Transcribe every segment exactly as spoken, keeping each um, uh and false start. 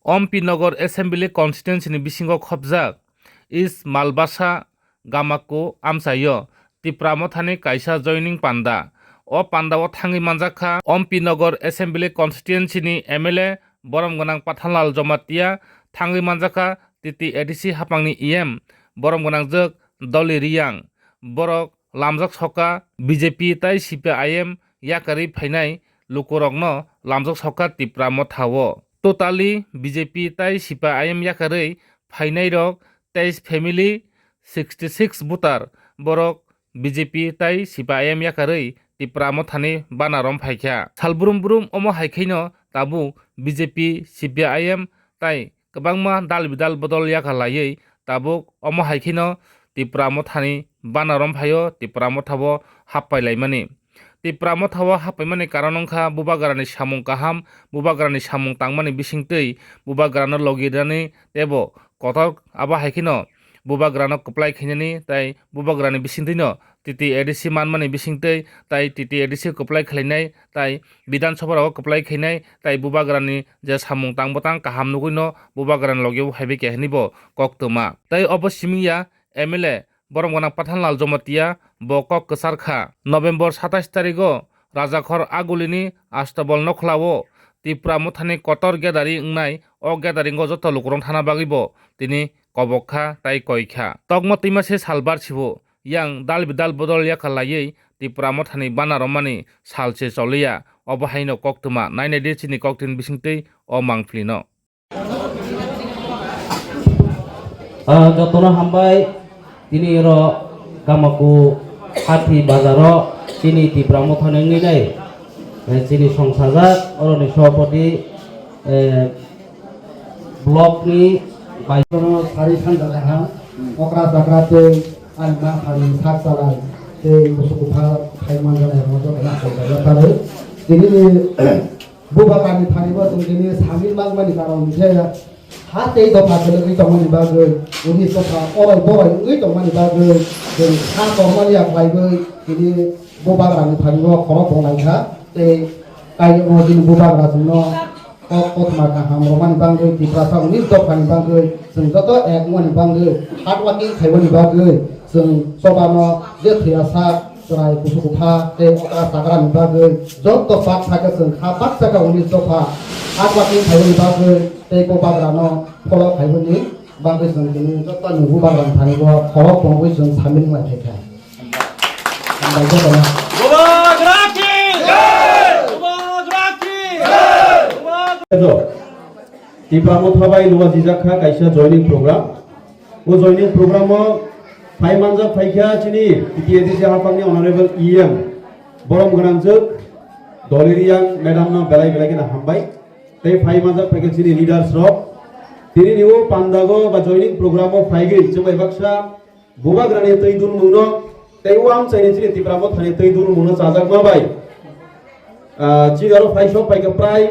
Ompi Nagar Assembly Constituency ni bisingo khopjak East Malbasa Gamako amchaio Tipra Mothani kaisa joining panda. O pandao thangwi manjakha Ompi Nagar Assembly Constituency ni M L A borom gwnang Pathanlal Jamatia, thangwi manjakha T T A D C haphangni E M borom gwnangjwk Doli Riyang. Borok lamjak soka B J P tai C P I M yakarwi phainai lukurokno lamjak soka Tipra Mothao. Totally B J P tai C P I M yakarwi phainairok teis family, sixty six voter, borok B J P tai C P I M yakarwi Tipra Mothani bana rom phaikha. Sal brum brum omo hai khaino tabuk B J P, C P I M tai kwbangma dal bidal bodol yakha laiwi tabuk omo hai kheno Tipra Mothani bana rom phaio Tipra Mothao happai laimani. Tipra Mothao happaimani karon wngkha Bubagrani samung kaham, Bubagrani samung tangmani bisingtwi, Bubagrano logi rwnani teibo kotor abo hai kheno Bubagrano kwplai khainani tai Bubagrani bisingtwino T T A D C manmani bisingtwi tai T T A D C kwplai khlainai tai Bidhan Sabha rogo kwplai khainai tai Bubagrani je samung tang bwtang kaham nugwino Bubagrani logio phaibai khe hwnwibo koktwma. Tai obo simingya M L A borom gwnang Pathanlal Jamatia bo kok kwchar kha. November satais tarigo Rajakhor Agulini Astabol Nokhlao Tipra Mothani kotor gedari wngnai, o gedaringo joto lukurok thana bagwibo tini kobok kha tai koi kha. Tokma twima se salbar sibo yang dal bidal bodol yakha laiwi Tipra Mothani bana romani salse choliya. Obo haino koktwma nainai di chini koktwini bisingtwi o mangphlino. Ah, jotono hambai, tini oro Kamaku Hathi bazaro chini Tipra Mothani wngwi nai, eh, chini songsajak oroni sobapati, eh, block ni bai- Kono sari sanja kaha, okra chakra tei ani ma pharni sak chalai tei kusu kupha phai manjak rok joto na khaijak ya tare. Tini ni Bubagrani thani bo chwng tini samil mangmani karon khe ha tei dopha kwlwgwi tongmani bagwi, unis dopha oroi boroi wngwi tongmani bagwi chwng kha tongmani ya khlaiwi tini Bubagrani thani bo khorok bo lai kha tei kaiyokno chini Bubagra chwngno kok kothoma kaham romani bagwi, Tiprasa unis dophani bagwi, chwng joto ek wngmani bagwi, hard working khaimani bagwi, chwng chobano je thwiya sak chwrai kusu kupha tei okra chakrani bagwi, joto bak sakhe chwng kha baksa kha unis dopha hard working khaimani bagwi tei Bubagrano follow khaimani bagwi chwng tini joto ni Bubagrani thani bo khorok phunugwi chwng samil wngmani khe kha. Hambai jotono. Bubagra ki jai! Bubagra ki jai! Bubagra- Tipra Motha bai luwa jijak kha kaisa joining program. O joining program o phai manjak phai kha chini T T A D C haphangni Honorable E M borom gwnangjwk Doli Riyang madam no belai belai kheno hambai. Tei phai manjak phai kha chini leaders rok. Tini ni o pandago ba joining program o phai gwi chwng bai baksa Bubagrani twi dunmungno tei o amchaini chini Tipra Mothani twi dunmungno chajakma bai, ah, chini oro phai sok phai kha prai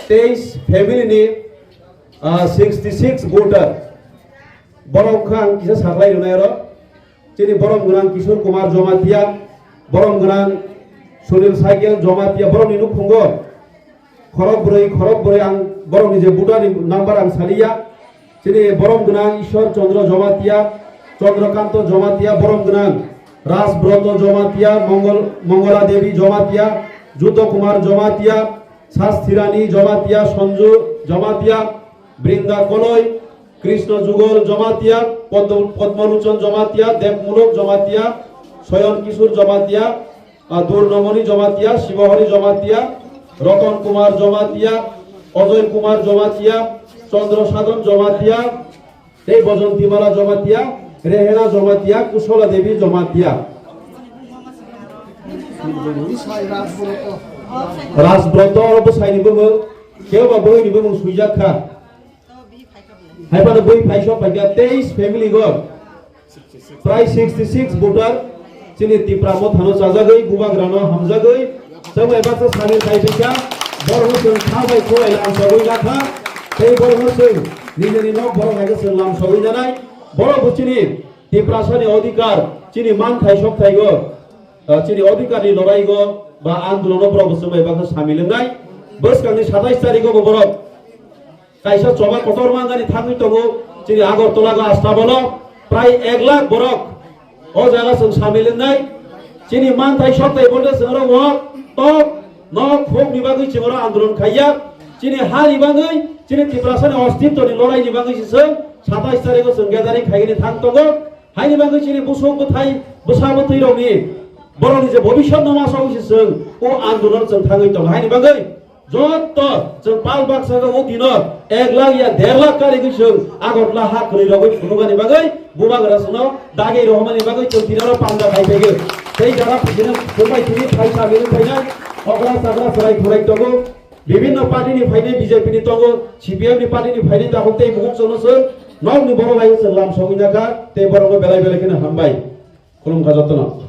teis family ni, ah, sixty six voter. Borok kha ang kisa saklai rwnai oro. Chini borom gwnang Kishore Kumar Jamatia, borom gwnang Sunil Cycle Jamatia, borokni nukhungo khorok bwrwi, khorok bwrwi ang borokni je voter ni number ang saliya. Chini borom gwnang Ishwar Chandra Jamatia, Chandrakanta Jamatia, borom gwnang Rajbroto Jamatia, Mongol, Mongola Devi Jamatia, Juto Kumar Jamatia, Sasthirani Jamatia, Sanju Jamatia, Brinda Koloi, Krishna Jugol Jamatia, Padma-, Padmaluchan Jamatia, Devmulok Jamatia, Soyon Kishore Jamatia, ah, Durnomoni Jamatia, Shibahori Jamatia, Roton Kumar Jamatia, Ajoy Kumar Jamatia, Chandra Sadhan Jamatia, tei Bojontimala Jamatia, Rehena Jamatia, Kusola Devi Jamatia. Rajbroto oro bwsaini bumung, kebo ba bwrwini bumung swijak kha. Hai phano bui phai sok phai kha teis family go. Prai sixty six voter chini Tipra Mothano chajagwi, Bubagrano hamjagwi, chwng bai baksa samil khai phaikha, borokno chwng kha bai khulai lamsogwi nakha, tei borokno chwng nijini nok borok hai khe chwng lamsogwi nanai, borok bo chini Tiprasani odhikar, chini manthai sokthaio, ah, chini odhikarni loraigo ba andolono borok bo chwng bai baksa samil wngnai. Bwskangni satais tarigo bo borok Kaisa choba kotor mangani thangwi tongo chini Agartala go Astabalo prai ek lakh borok o jaga chwng samil wngnai. Chini manthai soktai bolte chwng oro wak tok nok hok ni bagwi chwng oro andolon khaiya. Chini ha ni bagwi chini Tiprasani ostitto ni lorai ni bagwi se chwng satais tarikh o chwng gathering khaigani thang tongo. Haini bagwi chini busuk bwthai bwsa bwtwi rokni borokni je bobiswt no ma sogwi se chwng o andolon chwng thangwi tongo. Haini bagwi Jotto chwng pal baksa o dino ek lakh ya der lakh karigwi chwng Agartala ha kwrwi rogwi phunukani bagwi bubagra chwngno dagi rohormani bagwi chwng tinaro panda khai phaio. Tei jara phishino phungbai thini phai samilwi phainai okra sakra chwrai khwrai tongo. Bibhinno party ni phainai B J P ni tongo, C P M ni party ni phainai tabuk tei bukhuk chwngno chwng nokni borok bai chwng lam sogwi nakha tei borokno belai belai kheno hambai. Khulumkha jottono.